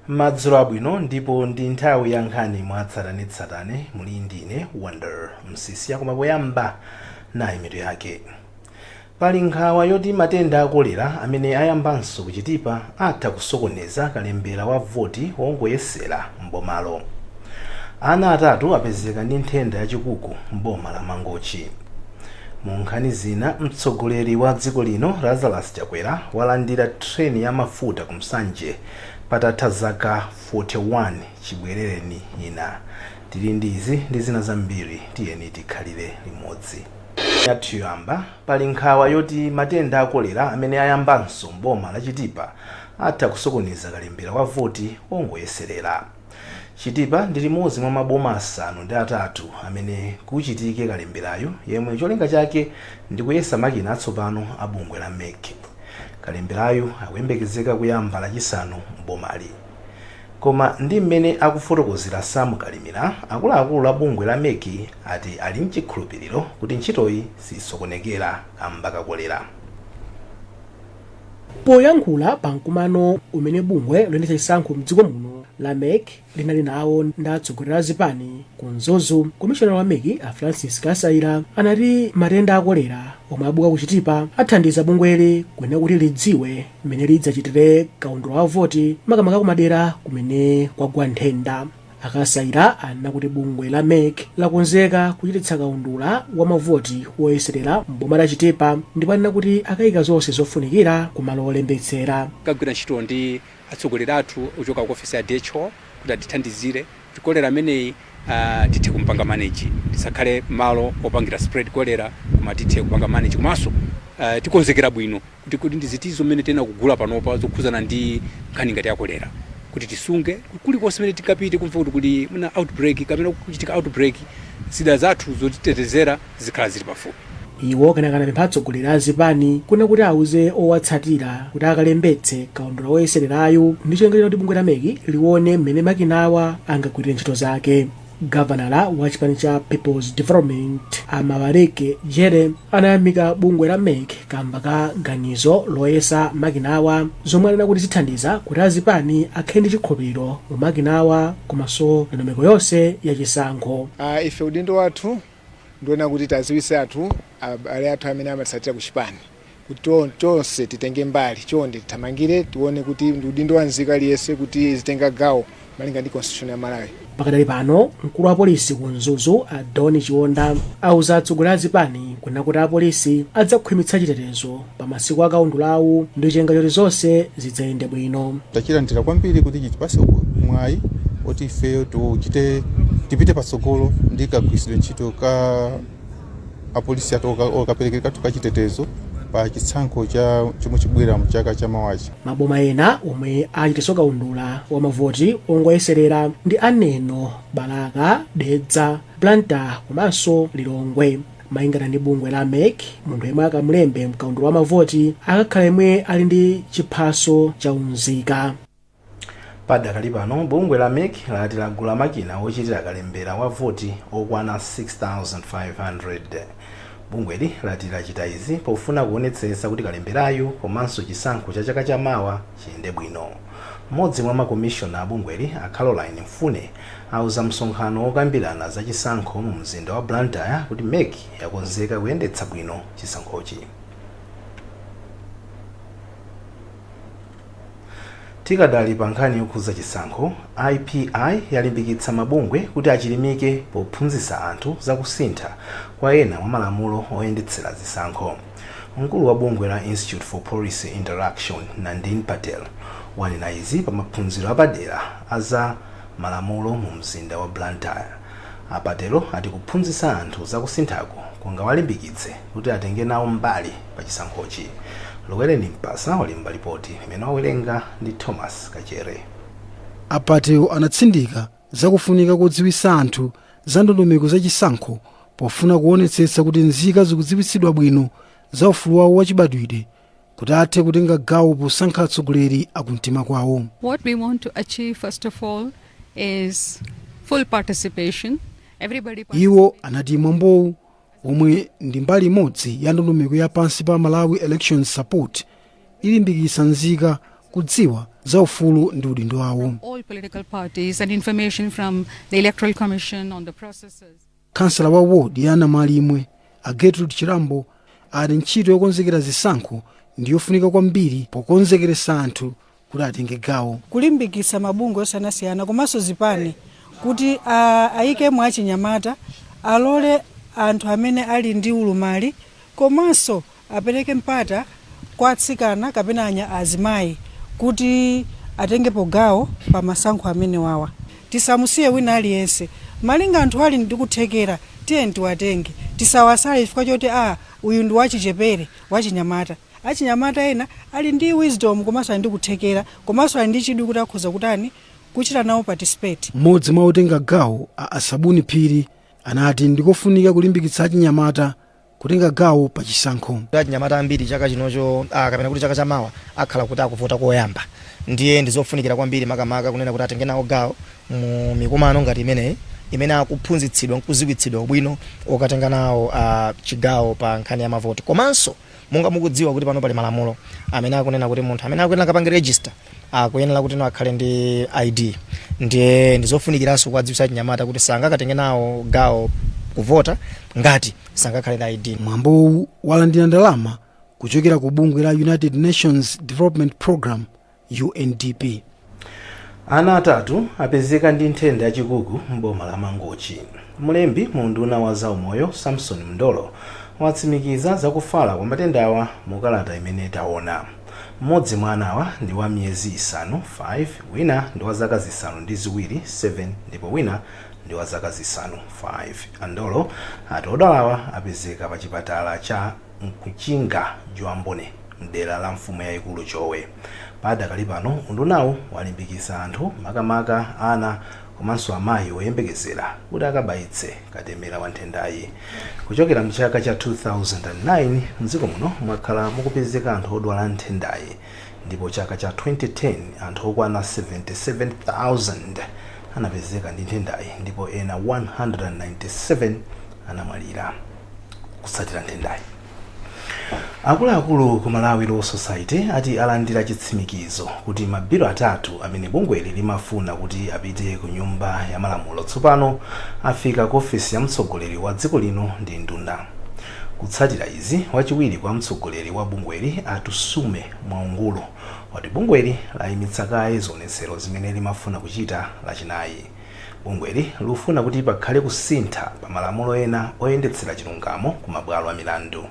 Madzulo abwino, ndipo ndi nthawi ya nkhani mwatsatanetsatane. Muli ndine Wonder Msisia, koma poyamba nayi mitu yake. Pali nkhawa yoti matenda a kolera amene ayambanso ku Chitipa atha kusokoneza kalembera wa voti wongoyesera m'bomalo. Ana atatu apezeka ndi nthenda ya chikuku m'boma la Mangochi. Mu nkhani zina, mtsogoleri wa dziko lino Lazarus Chakwera walandira train ya mafuta ku Nsanje patatha zaka 41 chibwerereni ina. Tili ndi izi ndi zina zambiri, tiyeni tikhalire limodzi. Yathu yoyamba, pali nkhawa yoti matenda a kolera amene ayambanso m'boma la Chitipa atha kusokoneza kalembera wa voti wongoyeserera. Chitipa ndi limodzi mwa maboma 8 amene kuchitike kalemberayu, yemwe cholinga chake ndi kuyesa makina atsopano a bungwe la MEC. Kalemberayu akuyembekezeka kuyamba Lachisanu m'bomali. Koma ndi mmene akufotokozera Sam Kalimira, akuluakulu a bungwe la MEC ati ali mchikhulupiriro kuti ntchitoyi sisokonekera kamba ka kolera. Poyankhula pa mkumano umene bungwe loyendetsa chisankho mdziko muno la MEC linali nawo ndi atsogoleri a zipani ku Mzuzu, komishonala wa MEC a Francis Kasaila anati matenda a kolera omwe abuka ku Chitipa athandiza bungweli kuyenera kuti lidziwe mmene lidzachitire kaundula wa voti, makamaka kumadera kumene kwagwa nthenda. A Kasaila anena kuti bungwe la MEC lakonzeka kuchititsa kaundula wa mavoti woyeserera m'boma la Chitipa, ndipo anena kuti akayika zonse zofunikira ku malo olembetsera. Kagwira ntchito ndi atsogoleri athu ochoka ku ofisi ya DHO kuti atithandizire kuti kolera ameneyi tithe kumpanga manage, tisakhale malo opangira spread kolera, koma tithe kupanga manage. Komanso tikonzekera bwino kuti ndi zitizo mmene tena kugula panopa zokhuzana ndi nkhani ngati ya kolera, kuti tisunge kulikonse mmene tikapite kumva kuti kuli muna outbreak kapena kuchitika outbreak, zida zathu zotitetezera zikhala zili pafupi. Iwo kenaka anapempha atsogoleri a zipani kuna kuti auze owatsatira kuti akalembetse kaundula woyesererayu ndi cholinga kuti bungwe la MEC lione mmene makinawa angagwirire ntchito zake. Gavanala wa chipani cha People's Development a Mabaleke Jere anayamika bungwe la MEC kamba ka ganizo loyesa makinawa, zomwe anena kuti zithandiza kuti azipani akhale ndi chikhulupiriro mu makinawa komanso ndondomeko yonse yachisankho. Ife udindo wathu ndiona kuti taziwise anthu, abale athu amene amatsatira ku chipani, kuti tonse titenge mbali. Chonde tithamangire tione kuti ndi udindo wa nzika aliyense kuti zitenga gawo malinga ndi constitution ya Malawi. Pakadali pano, mkulu wa polisi ku Mzuzu a Don Chionda auza atsogoleri a zipani kunena kuti apolisi adzakhwimitsa chitetezo pa masiku akaundulawu ndi cholinga choti zonse zidzayende bwino. Tachilandira kwambiri kuti chitipase mwayi oti ifeyo tichite tipite patsogolo ndi kagwiritsidwe ntchito ka apolisi athu okaperekedwe kathu kachitetezo pa chisankho cha chomwe chibwera mu chaka cha mawachi. Maboma ena omwe achitenso kaundula wa mavoti ongoyeserera ndi a Neno, Balaka, Dedza, Blantyre komanso Lilongwe. Malingana ndi bungwe la MEC, munthu yemwe akamulembe mkaundula wa mavoti akakhala yemwe ali ndi chiphaso cha unzika. Padakali pano, bungwe la MEC lati lagula makina ochitira kalembera wa voti okwana 6500. Bungweli lati lachita izi pofuna kuonetsetsa kuti kalemberayu komanso chisankho cha chaka chamawa chiyende bwino. Mmodzi mwa makomishona a bungweli, a Caroline Mfune, auza msonkhano wokambirana za chisankho mu mzinda wa Blantyre kuti MEC yakonzeka kuyendetsa bwino chisankhochi. Tikadali pa nkhani yokhudza chisankho, IPI yalimbikitsa mabungwe kuti achilimike pophunzitsa anthu za kusintha kwa ena mwa malamulo oyendetsera zisankho. Mkulu wa bungwe la Institute for Policy Interaction, Nandini Patel, wanena izi pa maphunziro apadera a za malamulo mu mzinda wa Blantyre. A Patel ati kuphunzitsa anthu za kusinthako kungawalimbikitse kuti atenge nawo mbali pa chisankhochi. Lowereni Mpasa walemba lipoti limene wawerenga ndi Thomas Kachere. A Patel anatsindika zakufunika kodziwitsa anthu za ndondomeko za chisankho pofuna kuonetsetsa kuti nzika zikudziwitsidwa bwino za ufulu wawo wachibadwidwe kuti athe kutenga gawo posankha atsogoleri akumtima kwawo. What we want to achieve first of all is full participation. Everybody Iwo anati mwambowu, omwe ndi mbali imodzi ya ndondomeko ya pansi pa Malawi Elections Support, ilimbikitsa nzika Kudziwa za ufulu ndi udindo wawo. All political parties and information from the Electoral Commission on the processes. Kansala wa ward ya Namalimwe, a Gertrude Chirambo, ati ntchito yokonzekera zisankho ndi yofunika kwambiri pokonzekeresa anthu kuti atenge gawo. Kulimbikitsa mabungwe osiyanasiyana komanso zipani kuti ayikemo achinyamata, alole anthu amene ali ndi ulumali, komanso apereke mpata kwa atsikana kapena azimayi kuti atengepo gawo pa masankho amene wawa. Tisamusiye wina aliyense. Malinga anthu ali ndi kuthekera, tiye tiwatenge, tisawasale chifukwa choti a uyu ndi wachichepere, wachinyamata. Achinyamata ena ali ndi wisdom komanso ali ndi kuthekera komanso ali ndi chidwi kuti akhoza kutani, kuchita nawo participate. Mmodzi mwa otenga gawo, a Asabuni Phiri, anati ndikofunika kulimbikitsa achinyamata kutenga gawo pa chisankho. Achinyamata ambiri chaka chinocho, kapena kuti chaka chamawa, akhala kuti akuvota koyamba, ndiye ndizofunikira kwambiri makamaka kunena kuti atenge nawo gawo mu mikumano ngati imeneyi imene akuphunzitsidwa nkuziwitsidwa ubwino okatenga nawo chigawo pa nkhani ya mavoti. Komanso monga mukudziwa kuti pano pali malamulo amene akunena kuti munthu amene akuyenera kapange register akuyenera kuti no akhale ndi ID, ndiye ndizofunikiranso kuwadziwitsa achinyamata kuti sangakatenge nawo gawo kuvota ngati sangakhale ndi ID. Mwambowu walandira ndalama kuchokera ku bungwe la United Nations Development Program, UNDP. Ana atatu apezeka ndi nthenda yachikuku m'boma la Mangochi. Mlembi mu unduna wa zaumoyo, Samson Mndolo, watsimikiza zakufala kwa matendawa mu kalata imene taona. Mmodzi mwa anawa ndi wa miyezi 5, 5, wina ndi wa zaka 7, 7, ndipo wina ndi wa zaka 5, 5. Andolo ati odwalawa apezeka pa chipatala cha Mkuchinga Juambone mdera la mfumu yayikulu Chowe. Padakali pano undunawu walimbikitsa anthu, makamaka ana komanso amayi oyembekezera, kuti akabayitse katemera wa nthendayi. Kuchokera mchaka cha 2009, mdziko muno mwakhala mukupezeka anthu odwala nthendayi, ndipo chaka cha 2010 anthu okwana 77,000 anapezeka ndi nthendayi ndipo ena 197 anamwalira kutsatira nthendayi. Akuluakulu ku Malawi Law Society ati alandira chitsimikizo kuti mabilo atatu amene bungweli limafuna kuti apite ku Nyumba ya Malamulo tsopano afika ku ofesi ya mtsogoleri wa dziko lino ndi nduna. Kutsatira izi, wachiwiri kwa mtsogoleri wa bungweli, a Tusume Mwaungulu, wati bungweli layimitsa kaye zionetsero zimene limafuna kuchita Lachinayi. Bungweli lufuna kuti pakhale kusintha pa malamulo ena oyendetsera chilungamo ku mabwalo a milandu,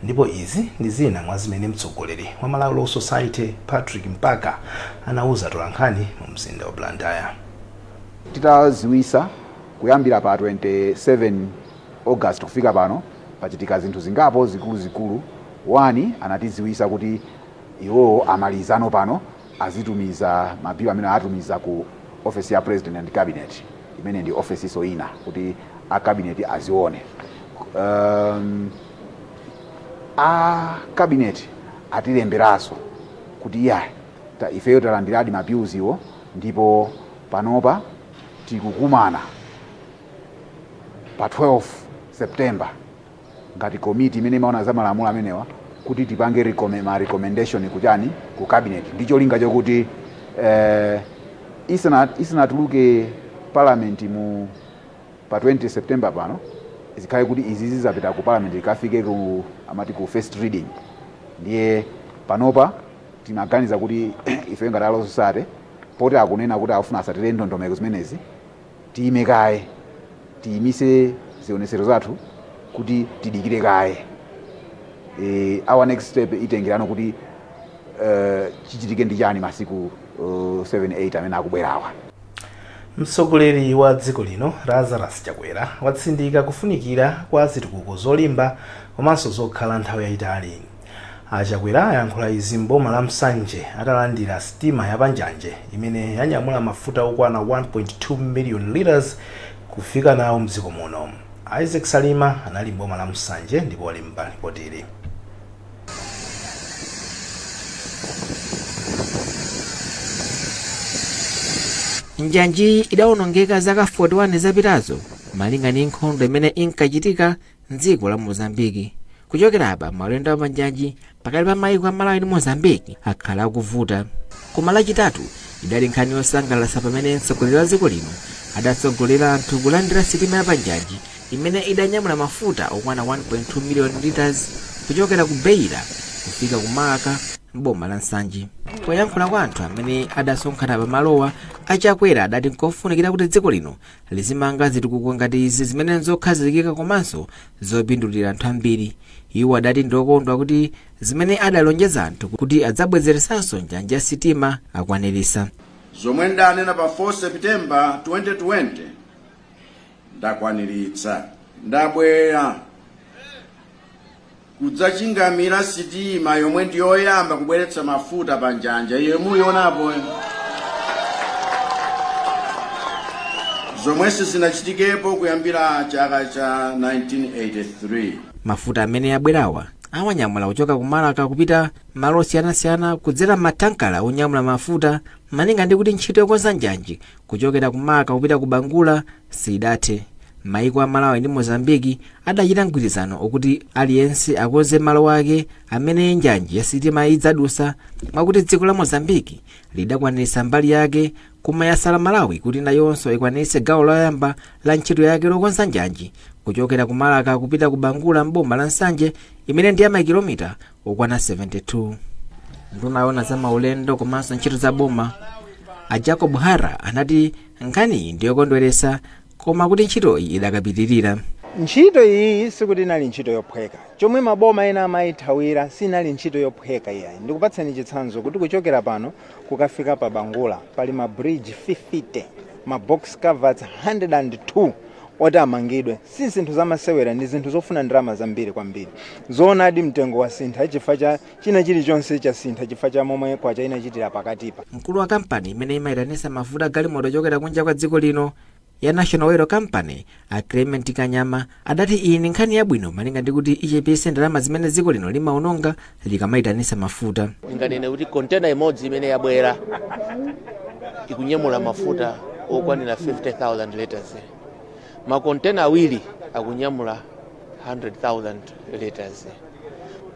ndipo izi ndi zina mwa zimene mtsogoleri wa Malawi Law Society, Patrick Mpaka, anauza atolankhani mu mzinda wa Blantyre. Titaziwisa kuyambira pa 27 August kufika pano, pachitika zinthu zingapo zikuluzikulu. One, anatiziwisa kuti iwowo amalizano pano, azitumiza mabilo amene atumiza ku office ya President and Cabinet, imene ndi office iso ina, kuti a cabinet azione. A cabinet atilemberanso kuti iya, ifeyo talandiradi ma bills iwo, ndipo panopa tikukumana pa 12 September ngati komiti imene imaona za malamulo amenewa kuti tipange ma recommendation kuchani, ku cabinet, ndi cholinga chokuti isanatuluke parliament mu pa 20 September pano, zikhale kuti izi zizapita ku parliament, ikafike ku amati ku first reading. Ndiye panopa timaganiza kuti ife ngati a Law Society, poti akunena kuti akufuna asatire ndondomeko zimenezi, tiyime kaye, tiyimise zionesero zathu kuti tidikire kaye. Our next step itengerano kuti chichitike ndi chani masiku 7 8 amene akubwerawa. Mtsogoleri wa dziko lino, Lazarus Chakwera, watsindika kufunikira kwa zitukuko zolimba komanso zokhala nthawi yayitali. Achakwera ayankhula izi mboma la Msanje atalandira sitima yapanjanje imene yanyamula mafuta okwana 1.2 million liters kufika nawo mdziko muno. Isaac Salima anali mboma la Msanje ndipo walemba ripotili. Njanji idawonongeka zaka 41 zapitazo malinga ndi nkhondo imene inkachitika mdziko la Mozambiki. Kuchokera apa, maulendo apanjanji pakati pa maiko a Malawi ndi Mozambique akhala akuvuta. Koma Lachitatu idali nkhani yosangalatsa pamene mtsogoleri wa dziko lino adatsogolera anthu kulandira sitima yapanjanji imene idanyamula mafuta okwana 1.2 million liters kuchokera ku Beira kufika ku Marka m'boma la Nsanje. Poyankhula kwa anthu amene adasonkhana pamalowa, a Chakwera adati nkofunikira kuti dziko lino lizimanga zitukuko ngati izi zimene nzokhazikika komanso zopindulira anthu ambiri. Iwo adati ndiokondwa kuti zimene adalonjeza anthu kuti adzabwezeresanso njanji ya sitima akwanirisa. Zomwe ndanena pa 4 September 2020 ndakwaniritsa. Ndabwera kudzachingamira sitima yomwe ndiyoyamba kubweretsa mafuta pa njanja iyo muyionapo, zomwe sizinachitikepo kuyambira chaka cha 1983. Mafuta amene abwerawa awanyamula kuchoka ku Marka kupita malo osiyanasiyana kudzera m'matankala onyamula mafuta, malinga ndi kuti ntchito yokonza njanji kuchokera ku Marka kupita ku Bangula sidathe. Maiko a Malawi ndi Mozambiki adachita mgwirizano okuti aliyense akonze malo ake amene njanji ya sitima idzadusa, mwakuti dziko la Mozambiki lidakwanitsa mbali yake, koma yasala Malawi kuti nayonso ikwanitse gawo loyamba la ntchito yake lokonza njanji kuchokera ku Marka kupita ku Bangula m'boma la Nsanje, imene ndi ya makilomita okwana 72. Nduna yoona za maulendo komanso ntchito za boma a Jacob Hara anati nkhaniyi ndiyokondweretsa, koma kuti ntchitoyi idakapitirira. Ntchito iyi sikuti inali ntchito yophweka, chomwe maboma ena amayithawira. Sinali ntchito yophweka iyayi. Ndikupatseni chitsanzo kuti kuchokera pano kukafika pa Bangula pali ma bridge 50, ma box culverts 102 oti amangidwe. Si zinthu zamasewera, ndi zinthu zofuna ndalama zambiri kwambiri. Zoonadi, mtengo wasintha chifukwa cha china chilichonse chasintha chifukwa cha momwe kwacha inachitira pakatipa. Mkulu wa kampani imene imayitanitsa mafuta galimoto ochokera kunja kwa dziko lino ya National Oil Company, a Clement Kanyama, adati iyi ndi nkhani yabwino malinga ndi kuti ichepetse ndalama zimene dziko lino limaononga likamayitanitsa mafuta. Ndinganene kuti kontena imodzi imene yabwera ikunyamula mafuta okwanira 50,000 liters. Makontena awiri akunyamula 100,000 liters,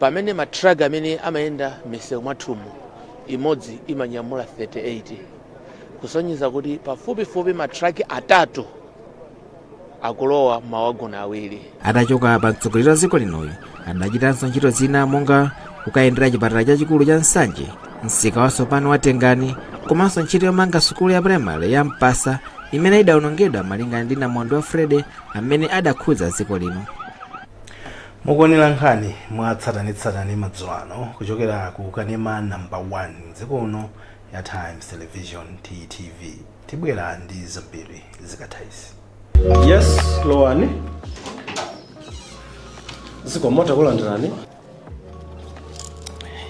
pamene matraki amene amayenda m'misewu mwathumu imodzi imanyamula 38, kusonyeza kuti pafupifupi matraki atatu akulowa mawagoni awiri. Atachoka pa, mtsogoleri wa dziko linoyo adachitanso ntchito zina monga kukayendera chipatala chachikulu cha Nsanje, msika watsopano wa Tengani, komanso ntchito yomanga sukulu ya primary ya Mpasa imene idawonongedwa malingana ndi namondwe wa Freddy amene adakhudza dziko lino. Mukuonera nkhani mwatsatanetsatane madzulo ano kuchokera ku kanema number 1 mdziko uno ya Times Television, TTV. Tibwera ndi zambiri zikatha izi. Yes, lowani. Zikomo, takulandirani.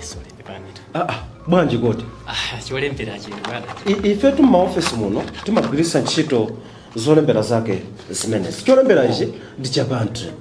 Sorry, pepani. Ah, ah, bwanji kodi? Ah, cholembera chili bwana. Ifetu m'maofesi muno timagwiritsa ntchito zolembera zake zimenezi. Cholembera ichi ndi cha Bentley.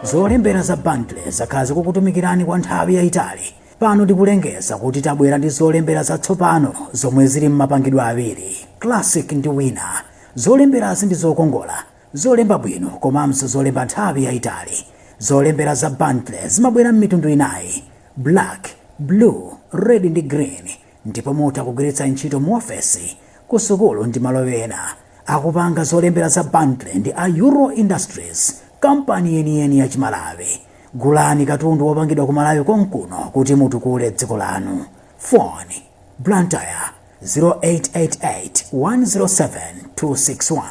Zolembera za Bentley zakhala zikukutumikirani kwa nthawi yayitali. Pano tikulengeza kuti tabwera ndi zolembera zatsopano zomwe zili m'mapangidwe awiri, Classic ndi Winner. Zolemberazi ndi zokongola, zolemba bwino komanso zolemba nthawi yayitali. Zolembera za Bentley zimabwera m'mitundu inayi, black, blue, red ndi green, ndipo mutha kugwiritsa ntchito mu ofesi, ku sukulu ndi malo ena. Akupanga zolembera za Bentley ndi a Euro Industries, kampani yeniyeni ya Chimalawi. Gulani katundu wopangidwa ku Malawi konkuno kuti mutukule dziko lanu. Phone: Blantyre 0888 107 261,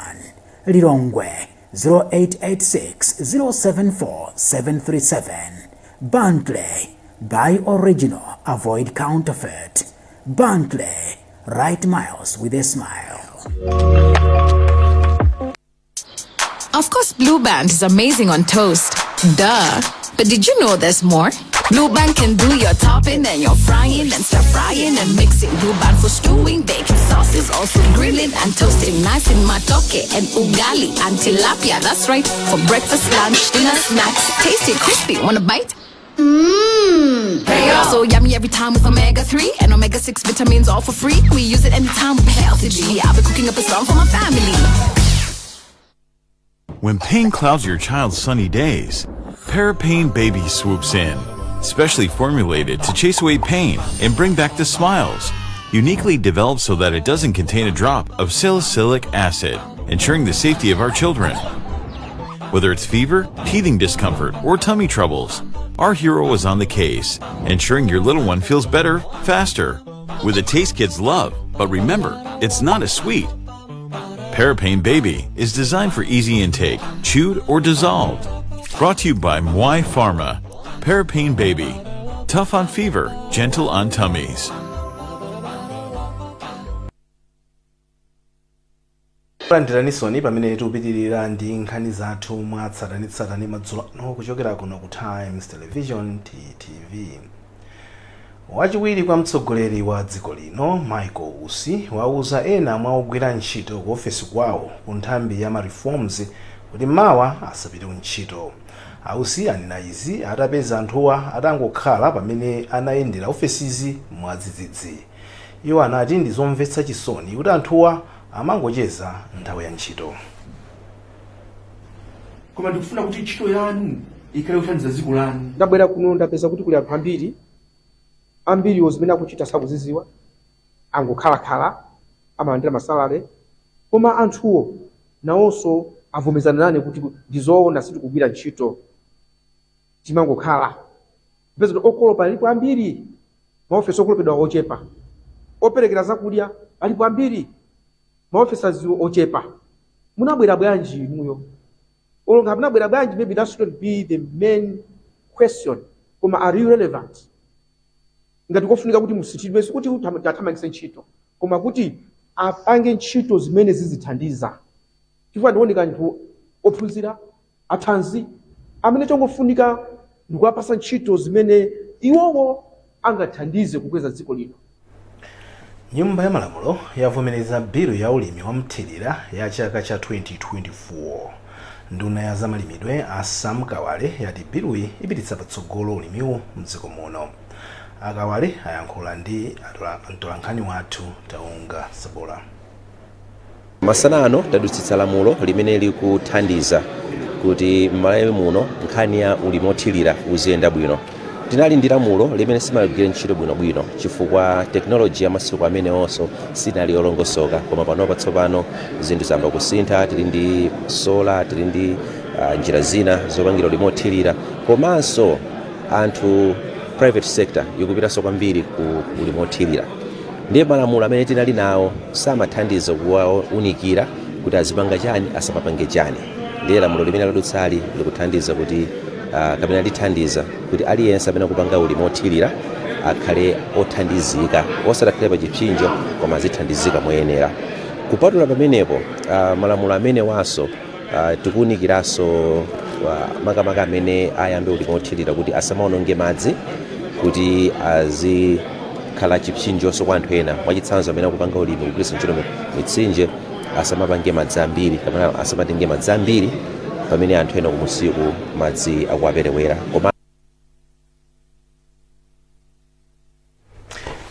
Lilongwe 0886 074 737. Bentley, buy original, avoid counterfeit. Bentley, write miles with a smile. Of course, Blue Band is amazing on toast. Duh. But did you know there's more? Blue Band can do your topping and your frying and stir frying and mixing. Blue Band for stewing, baking sauces, also grilling and toasting. Nice in matoke and ugali and tilapia. That's right. For breakfast, lunch, dinner, snacks. Tasty, crispy. Want a bite? Mmm. So yummy every time with omega 3 and omega 6 vitamins all for free. We use it anytime with Healthy G. I'll be cooking up a song for my family. When pain clouds your child's sunny days, Parapain Baby swoops in. Specially formulated to chase away pain and bring back the smiles. Uniquely developed so that it doesn't contain a drop of salicylic acid, ensuring the safety of our children. Whether it's fever, teething discomfort, or tummy troubles, our hero is on the case, ensuring your little one feels better, faster. With a taste kids love, but remember, it's not as sweet. Parapain Baby is designed for easy intake, chewed or dissolved. Brought to you by Mwai Pharma. Parapain Baby. Tough on fever, gentle on tummies. Landiraninsoni pamene tikupitirira ndi nkhani zathu mwatsatanetsatane madzulo ano kuchokera kuno ku Times Television, TTV. Wachiwiri kwa mtsogoleri wa dziko lino Michael Usi wauza ena mwa ogwira ntchito ku ofesi kwawo ku nthambi ya ma reforms kuti mawa asapite ku ntchito. A Usi anena izi atapeza anthuwa atangokhala pamene anayendera ofesizi mwadzidzidzi. Iwo anati ndi zomvetsa chisoni kuti anthuwa amangocheza nthawi ya ntchito. Koma ndikufuna kuti ntchito yanu ikhale yothandiza dziko lanu. Ndabwera kuno ndapeza kuti kuli anthu ambiri, ambiriwo zimene akuchita sakuziziwa, angokhalakhala, amalandira masalale, koma anthuwo nawonso avomerezana nane kuti ndizoona, sitikugwira ntchito, timangokhala. Kupeza kuti okolopa alipo ambiri, maofesi okolopedwa ochepa, operekera zakudya alipo ambiri, maofesazi ochepa. Munabwera bwanji inuyo? Olo ngati munabwera bwanji, maybe that shouldn't be the main question, koma are you relevant? Ngati kofunika kuti musinthidwe, sikuti athamangitse ntchito, koma kuti apange ntchito zimene zizithandiza, chifukwa ndioneka anthu ophunzira athanzi amene chongofunika ndikuwapasa ntchito zimene iwowo angathandize kukweza dziko lino. Nyumba ya Malamulo yavomereza bilu ya ulimi wa mthirira ya chaka cha 2024. Nduna ya zamalimidwe a Sam Kawale yati biluyi ipititsa patsogolo ulimiwu mdziko muno. A Kawale ayankhula ndi mtolankhani wathu Taonga Sabola. Masana ano tadutsitsa lamulo limene likuthandiza kuti m'Malawi muno nkhani ya ulimi othirira uziyenda bwino. Tinali ndi lamulo limene silimagwira ntchito bwinobwino chifukwa tekinoloji ya masiku amenewonso sinali yolongosoka, koma panopa tsopano zinthu zayamba kusintha. Tili ndi solar, tili ndi njira zina zopangira ulimi othirira, komanso anthu private sector ikupitanso kwambiri ku ulimi othirira. Ndiye malamulo amene tinali nawo samathandiza kuwaunikira kuti azipanga chani, asamapange chani. Ndiye lamulo limene ladutsali likuthandiza kuti kapena lithandiza kuti aliyense amene akupanga ulimi othirira akhale othandizika, osati akhale pa chipsinjo, koma azithandizika moyenera. Kupatula pamenepo, malamulo amenewanso tikuwunikiranso makamaka amene ayambe ulimi othirira kuti asamaononge madzi, kuti azikhala chipsinjonso kwa anthu ena. Mwachitsanzo, amene akupanga ulimi kugwiritsa ntchito mitsinje asamapange madzi ambiri kapena asamatenge madzi ambiri pamene anthu ena kumusiku madzi akuwaperewera. Koma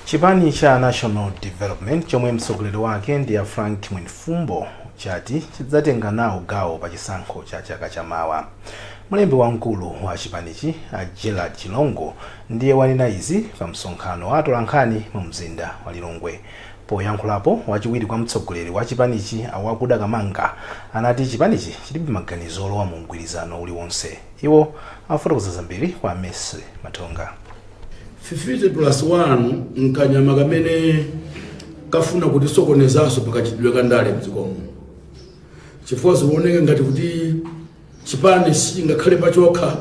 Chipani cha National Development chomwe mtsogoleri wake ndi a Frank Mwenifumbo chati chidzatenga nawo gawo pa chisankho cha chaka cha mawa. Mlembi wamkulu wa chipanichi a Gerald Chilongo ndiye wanena izi pa msonkhano wa atolankhani mu mzinda wa Lilongwe. Poyankhulapo, wachiwiri kwa mtsogoleri wa chipanichi a Wakuda Kamanga anati chipanichi chilibe maganizo olowa mu mgwirizano uliwonse. Iwo afotokoza zambiri kwa Mercy Matonga. 50 plus 1 nkanyama kamene kafuna kutisokonezanso pakachitidwe ka ndale mdziko muno, chifukwa zikuoneka ngati kuti chipani sichingakhale pachokha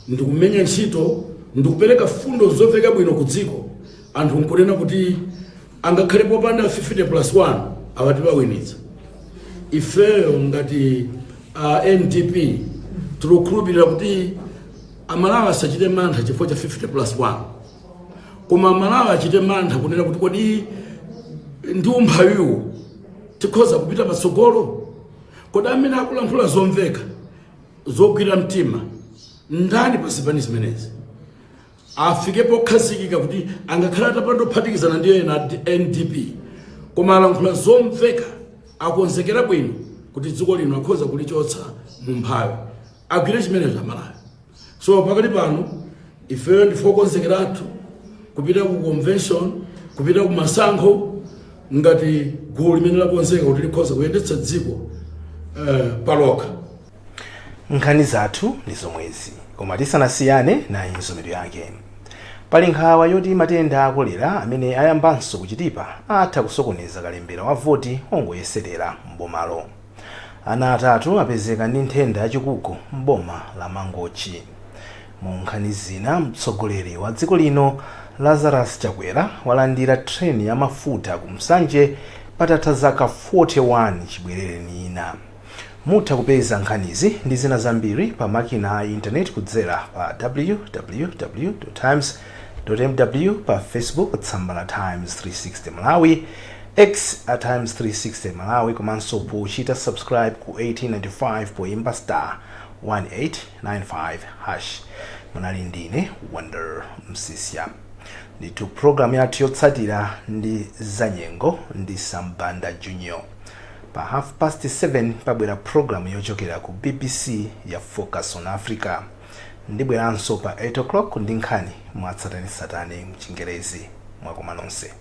ndikumenya ntchito ndikupereka fundo zomveka bwino ku dziko. Anthu nkunena kuti angakhale popanda 50 plus 1 awati pawinitsa. Ifeyo ngati NDP tikukhulupirira kuti Amalawi asachite mantha chifukwa cha 50 plus 1, koma Amalawi achite mantha kunena kuti kodi ndi umphawiwu tikhoza kupita patsogolo? Kodi amene akulankhula zomveka zogwira mtima ndani pa zipani zimenezi? Afike pokhazikika kuti angakhale atapanda kuphatikizana ndi ena NDP, koma alankhula zomveka, akonzekera bwino kuti dziko lino akhoza kulichotsa Mu mphawi agwire chimenecho Amalawi. So pakati pano ifeyo ndife okonzekeratu kupita ku convention, kupita ku masankho, ngati gulu limene lakonzeka kuti likhoza kuyendetsa dziko palokha. Nkhani zathu ndi zomwezi, koma tisanasiyane, nayinso mitu yake. Pali nkhawa yoti matenda a kolera amene ayambanso kuchitipa atha kusokoneza kalembera wa voti ongoyeserera m'bomalo. Ana atatu apezeka ndi nthenda yachikuku m'boma la Mangochi. Mu nkhani zina, mtsogoleri wa dziko lino Lazarus Chakwera walandira treni ya mafuta ku Msanje patatha zaka 41 chibwerereni ina. Mutha kupeza nkhanizi ndi zina zambiri pa makina a intaneti kudzera pa www times mw, pa Facebook tsamba la Times 360 Malawi, X a Times 360 Malawi, komanso pochita subscribe ku 1895 poimba *1895#. Munali ndine Wonder Msisya. Ndithu programu yathu yotsatira ndi zanyengo ndi Sambanda Junior. Pa 7:30 pabwera programu yochokera ku BBC ya Focus on Africa. Ndibweranso pa 8 o'clock ndi nkhani mwatsatanetsatane mchingerezi. Mwakoma nonse.